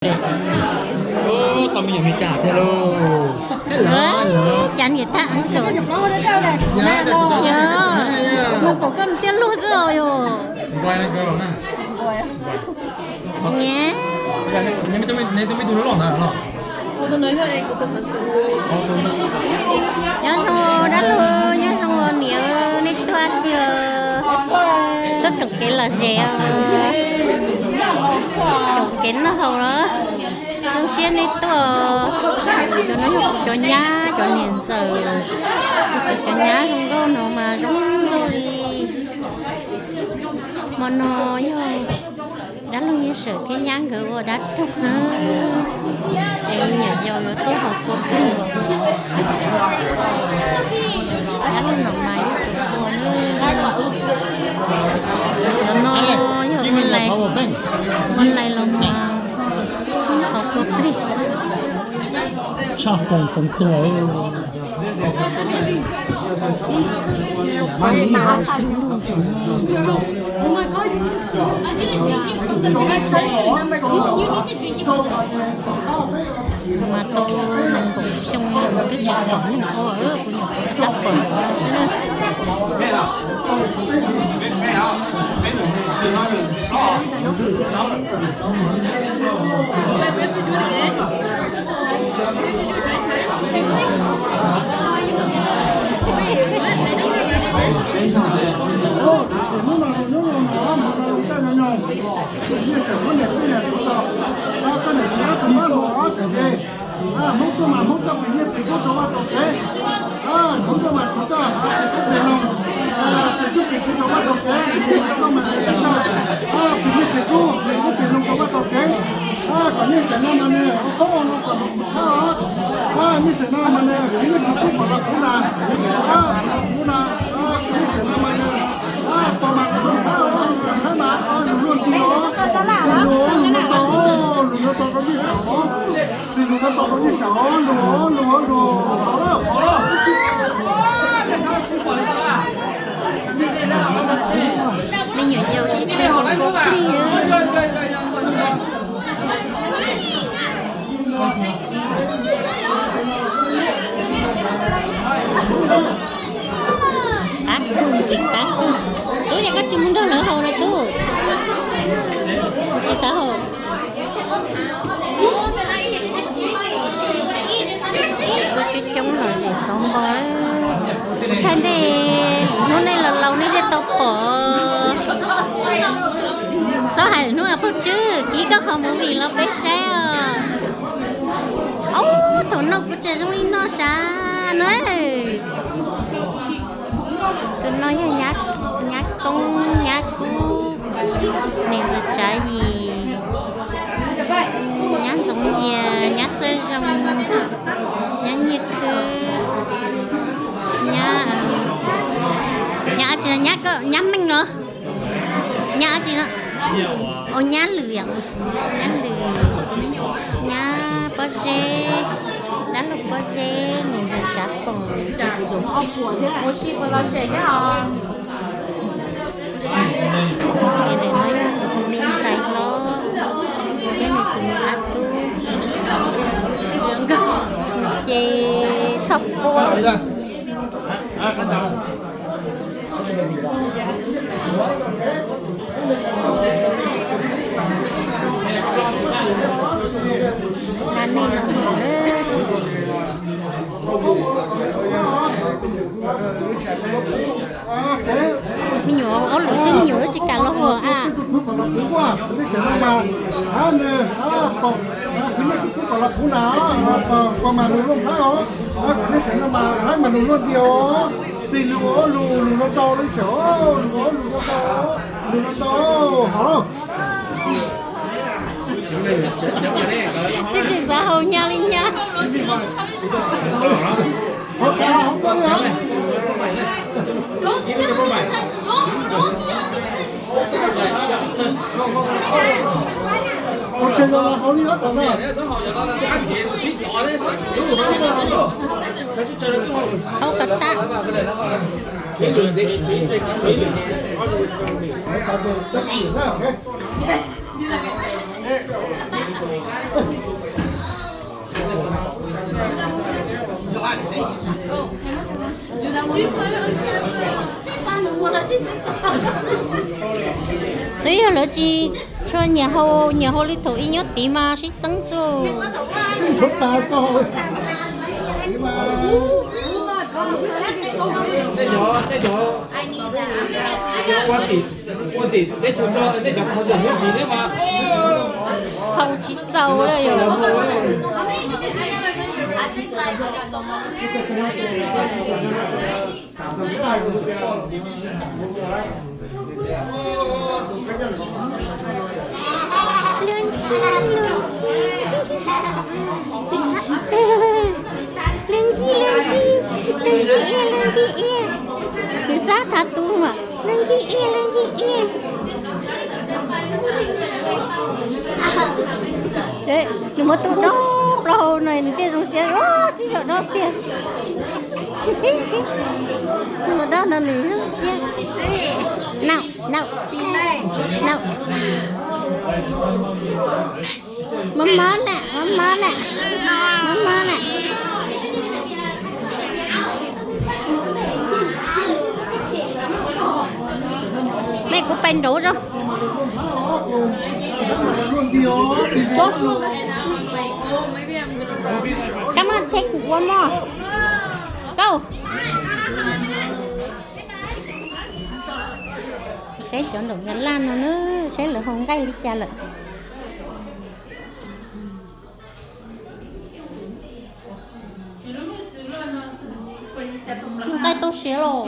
Tau me nyuam Meskas thiab lauj. Cas niam tab eev kaum, yog mus kaum koj tiaj lug xwb os yog. Nyob zoo dab laug, nyob zoo niam, nej tuaj tsi? Tuaj koom kev lom zem, koom kev noj haus los. Zoo siab nej tuaj. Cov no yog kuv cov nyab, cov niam ntxawm, cov nyab zoo nkauj no mas zoo nkauj li. Hmo no yog dab laug Nyiaj Sawm thiab nyab nkawd ua dab roog na. Es me nyuam yaus yuav tuaj haus kua plig. Dab laug no mas yog tus ua na. Cov no yog ua lais, ua lais los mas haus kua plig. Tshaj foom foom tuag. Mas tau nees nkaum xyoo los twb tsis pom neeg ua, kuv nyuam qhuav pom xwb na. Hmoob tuaj mas Hmoob tuaj pem nyiaj pem kub rau vaj rau kev. Tshuav tuaj mas tshuav coj, pem kub pem loo, pem kub pem kub rau vaj rau kev, tuaj mas pem nyiaj pem kub, pem kub pem loo rau vaj rau kev. Kom nyiaj sem no mas nws ua qoob ua loo kom nws txhawb os. Nyiaj sem no mas nws nyiaj kub kom los kuv na, los kuv na, nyiaj sem no mas nws tos mas kuv lub nqab, lub nqab mas lug luaj nti os, lug luaj tau, lug luaj tau rau nyiaj sem os, lug luaj tau rau nyiaj sem os, lug, lug, lug. Me nyuam yaus sib tw haus kua plig. Qab kawg, ntxim qab kawg. Tub, yog koj tsis mus nrog lawv haus los tub, tsis xav haus. Coob coob los zem xauv npo. Thaij ntej, hnub nej laus laus nej thiaj tau pom. Txhob hais hnub Qaug Tswb kib koj qhov movie los peb saib os. Ub, thaum no kuv tseem zoo li no sav na. Tus no yog nyab koob, nyab kub, niam ntxawm Tsav Yim, nyab Ntxoov Yias, nyab Txawj Zoo, nyab Nyiaj Khwb, nyab, nyab dab tsi no, nyab Meej los? Nyab dab tsi no? Au, nyab Lwm yom. Nyab Lwm, nyab Pob Zeb, dab laug Pob Zeb, niam ntxawm Tsav Poom. Ntawm no yog kuv tus me ntxhais hlob thiab nws tus me ab tub. Ces txhoj puab. Nqa nej los mus lawm. Me nyuam ob lwm xwb, me nyuam tsis kam los ua a. Twb tsis xav haus nyab li nyab. Haus kom tag. Twb yog lawv tsis tshua nyiam hau, nyiam hau li thaum ub nyob tid mas sib txeeb xwb. Hau tsis txaus li yom. Leej yij, leej yij, leej yij ib, leej yij ib. Nws xav thav tus mas leej yij ib, leej yij ib. Nws muab tus dob plaub hau no nws thiaj zoo siab, sib zog dob tiag. Tus dob no nws zoo siab. Nau, nau, nau. Mab mab na, mab mab na, mab mab na. Mej, kuv pais nraud zog. Come on, take one more. Go. Saib cov nraum Nyab Laj no na, saib lawv hau nqaij li cas lawm. Nqaij tau siav los.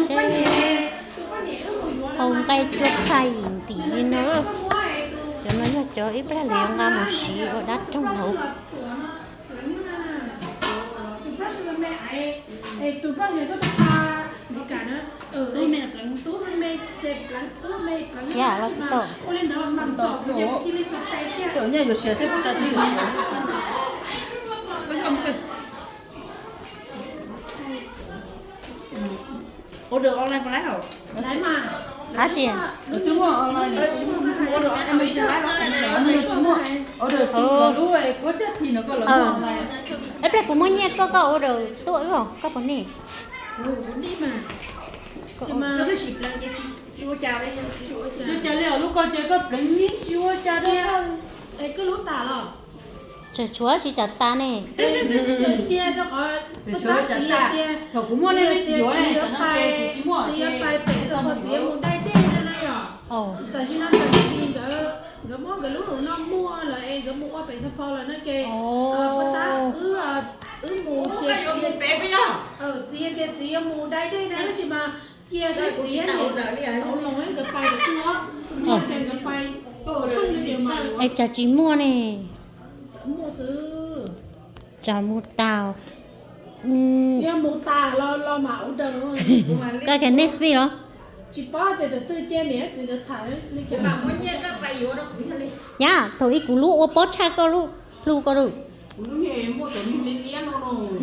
Saib, hau nqaij cuaj phaj yim ntim li no. Cov no yog cov ib pliag lawv yuav nqa mus siv ua dab roog hauv. Siav los tsis tau. Dab tsi? Ib pliag kuv muab nyiaj koj, koj order tuaj wb os, koj puas need? Ua cas li os, lub ko ces koj pleev yeej tsis ua cas li. Tseem tshuav tsis tsam tas ne. Thaum kuv muaj nej tsis yuav, txiv yuav pais pem xeem pos txiv mus dai dej no yom. Tam sim no txawm li nkawd, nkawd muab nkawd lub hauv no muag lawm es nkawd mus ua pem xeem pos lawm no ces, puas tab wb, wb mus, txiv tias txiv yuav mus dai dej na, tab sis mas cia txiv tau los nkawd pais, nkawd pais, es tsam tsis muaj ne. Tsam mus tas. Koj tias next week los? Nyab, thaum ub kuv lub ua pob tshaj koj lub plhu ko lawm.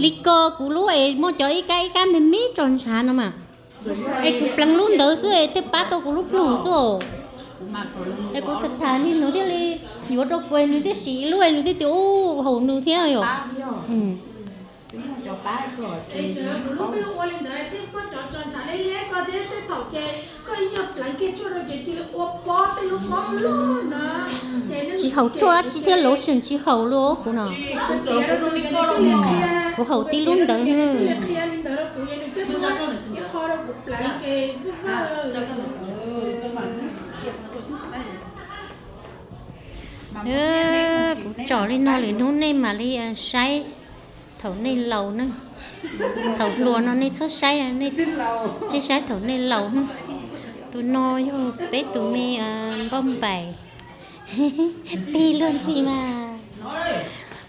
Li ko kuv lub es muaj cov ib kab ib kab me me tso ntshav no mas. Es kuv pleev lub ntawd xwb es thiaj pab tau kuv lub plhu xwb os. Es kuv tham tham li nws thiaj li yuav rau kuv, nws thiaj siv ib lub, nws thiaj tias ub, haum nws thiab yom. Tsis haum tshuaj dab tsi thiab, lotion tsis haum li kuv no. Kuv haum tib lub ntawd. Kuv tsom li no lwm hnub nej mam li saib thaum nej laus na. Thaum hluas no nej txhob saib, nej saib thaum nej laus. Tus no yog peb tus me npauj npaim. Tig luag ntxhi mas.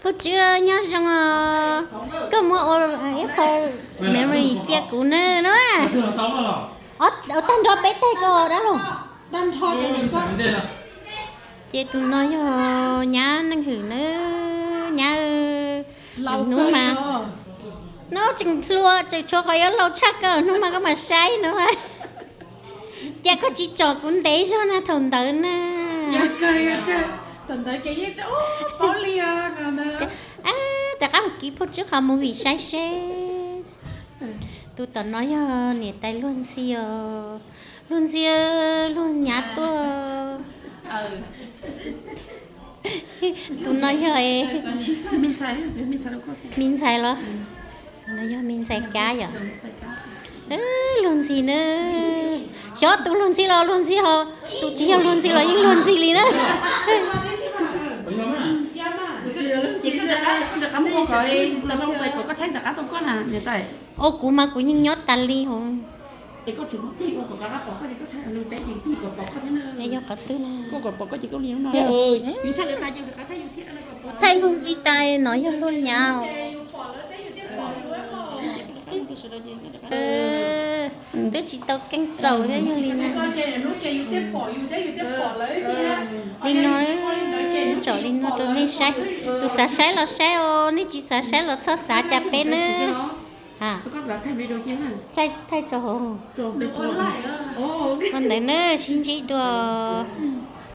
Phauj Tswb nyob zoo os. Koj muab ua ib qho memory cia kuv na no. Tag nrho peb teg ko dab laug. Ces tus no yog nyab Neej Hwm na, nyab. Hnub mas no tseem hluas, tseem tshuav qhov yuav laus tshaj koj, hnub mas koj mam saib no. Cas koj tsis tsom kuv ntev zog na thaum ntawd na? Rov qab mus kis phauj Tswb qhov movie saib seb. Tus tom no yog niam tais luag ntxhi os. Luag ntxhi, luag nyav tuaj. Tus no yog me ntxhais los? Tus no yog me ntxhais kab yom. Luag ntxhi na. Xyov tus luag ntxhi los luag ntxhi ho, tus tsis yog luag ntxhi los yeej luag ntxhi li na. Au, kuv mas kuv yeej nyob tas li hos. Yog qhov twg na? Thaij luag ntxhi tas no yog luag nyav. Twb tsis tau keej txaus thiab yog li no. Li no, tsom li no rau nej saib. Tus xav saib los saib os, nej tsis xav saib los txhob xav cas peb nawb. Thaij tso hauv. Ua ntawd na, sib ntsib dua.